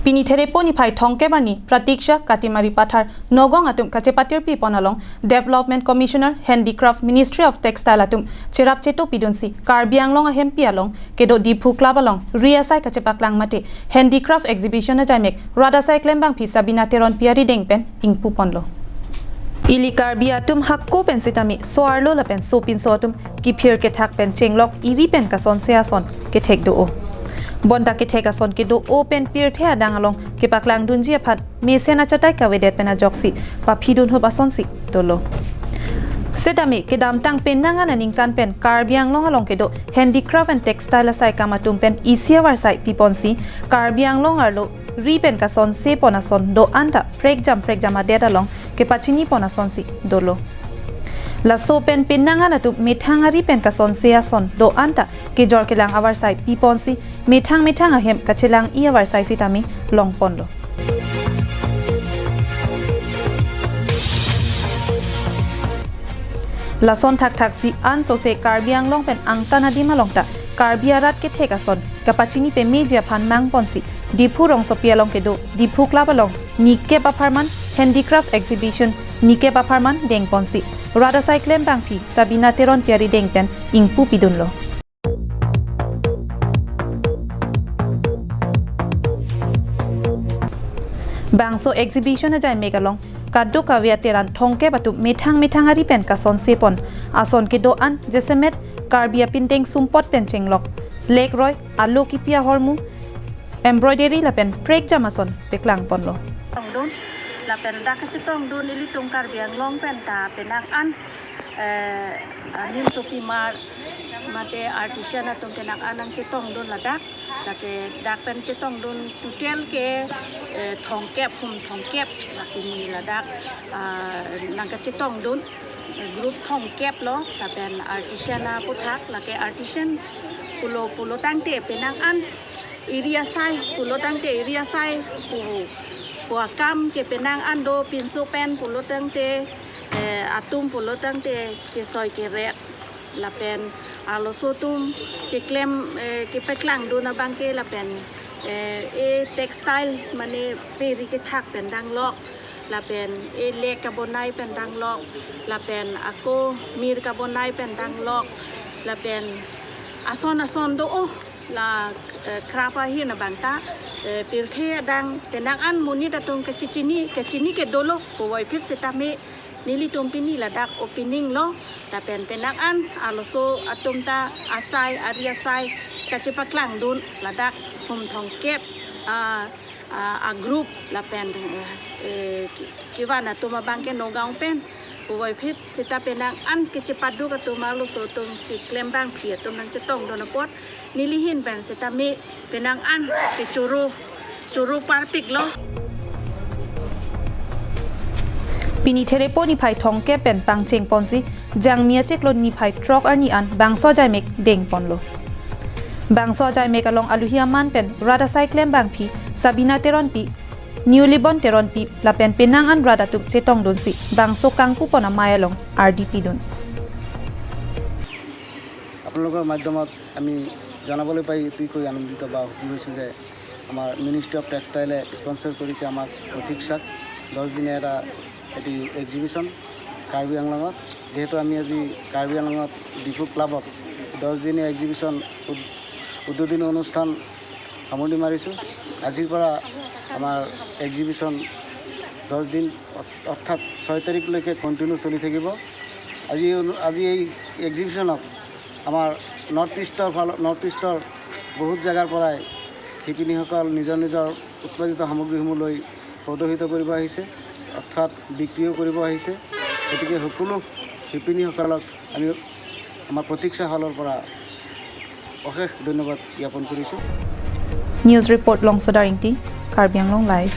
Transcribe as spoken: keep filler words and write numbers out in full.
Pini Therepo niphai thomkep arni Pratiksha Katimari Pathar Nagaon atum kachepatirpi pon along Development Commissioner, Handicraft, Ministry of Textile atum cherap cheto pidunsi Karbi Anglong ahempi along kedo Diphu Club along ri asai kachepaklang mate handicraft exhibition ajaimek rat asai klembangpi Sabina Teronpi arideng pen ingpu ponlo. Ili Karbi atum hako pen sitame so-arlo lapen sopinso atum kiphir kethak pen chenglok iri pen kasonse ason kethek do-o. Bonta kethek ason kedo-o pen pirthe adang along kepaklangdunji aphan mesen achatai kavedet pen ajoksi paphidunhup asonsi dolo. Sitame kedamtang penang an aningkan pen Karbi Anglong along kedo handicraft and textile asai kam atum pen isi avarsai piponsi Karbi Anglong arlo ri pen kasonse pon ason do-an ta prekjam prekjam adet along kepachini pon asonsi dolo. Laso pen penang an atum methang ari pen kasonse ason do-an ta kejor kelang avarsai piponsi methang methang ahem kachelang-i avarsai sitame long ponlo. Lason thakthaksi ansose Karbi Anglong pen angtan adim along ta Karbi arat kethek ason kapachini pemeji aphan mang ponsi Diphu rongsopi along kedo Diphu Club along nikep apharman handicraft exhibition nikep apharman deng ponsi rat asai klembangpi Sabina Teronpi arideng pen ingpu pidunlo. Bangso exhibition ajaimek along kadokave ateran thomkep atum methang methang ari pen kasonse pon ason kedo-an jasemet Karbi apindeng sumpot pen chenglok, lekroi, alo kipi ahormu, embroidery lapen prekjam ason peklang ponlo. Tongdun, lapen dak kachetongdun ilitum Karbi Anglong pen ta penang an, eh, ah, nimsopimar mate artisan atum penang an nangchetongdun ladak. Lake dak pen chetongdun total ke, eh, thomkep, hum thomkep lake ni ladak, ah, nangkachetongdun, eh, group thomkep lo, lapen artisan aputhak, lake artisan pulo pulo tangte penang an iri asai, pulo tangte iri asai pu, pu akam ke penang an do pinso pen pulo tangte, eh, atum pulo tangte kesoi keret lapen arloso atum keklem, eh, kepaklangdun abang ke lapen, eh, e textile mane peri kethak pen danglok lapen e lek kabonai pen danglok lapen ako mir kabonai pen danglok lapen ason ason do-o la, eh, craft ahin abang ta, eh, pirthe adang penang an monit atum kachechini, kachini ke dolo puvoiphit sitame nelitum pini ladak opening lo, lapen penang an arloso atum ta asai, ari asai kachepaklangdun ladak hum thomkep, ah, ah, a group lapen, eh, eh, ki-, kevan atum abang ke Nagaon pen puvoiphit sita penang an kachepaduk atum arloso atum keklembangpi atum nangchetongdun apot neli ahin pen sitame penang an kechoro, choro parpiklo. Pini Therepo niphai thomkep pen pangcheng ponsi Jangmi achiklo niphai throk arni an bangso ajaimek deng ponlo. Bangso ajaimek along aluhi aman pen rat asai klembangpi Sabina Teronpi, Newlibon Teronpi lapen penang an rat atum chetongdunsi bangso kangpu pon amei along ardi pidun. আপোনালোকৰ মাধ্যমত আমি জনাবলৈ পাই অতিকৈ আনন্দিত বা সুখী হৈছোঁ যে আমাৰ মিনিষ্ট্ৰি অফ টেক্সটাইলে স্পনচৰ কৰিছে আমাক প্ৰতীক্ষাক দহ দিনীয়া এটা এটি এক্সিবিশ্যন কাৰ্বি আংলঙত। যিহেতু আমি আজি কাৰ্বি আংলঙত ডিফু ক্লাবত দহ দিনীয়া এক্সিবিশ্যন উদ-, উদ্বোধনী অনুষ্ঠান সামৰণি মাৰিছোঁ। আজিৰ পৰা আমাৰ এক্সিবিশ্যন দহ দিন, অৰ্থাৎ ছয় তাৰিখলৈকে কণ্টিনিউ চলি থাকিব। আজি এই অনু-, আজি এই এক্সিবিশ্যনত আমাৰ নৰ্থ ইষ্টৰ ফাল, নৰ্থ ইষ্টৰ বহুত জেগাৰ পৰাই শিপিনীসকল নিজৰ নিজৰ উৎপাদিত সামগ্ৰীসমূহ লৈ প্ৰদৰ্শিত কৰিব আহিছে, অৰ্থাৎ বিক্ৰীও কৰিব আহিছে। গতিকে সকলো শিপিনীসকলক আমি আমাৰ প্ৰতীক্ষা হলৰ পৰা অশেষ ধন্যবাদ জ্ঞাপন কৰিছোঁ। News report, Longsodar Ingti, Karbi Anglong Live.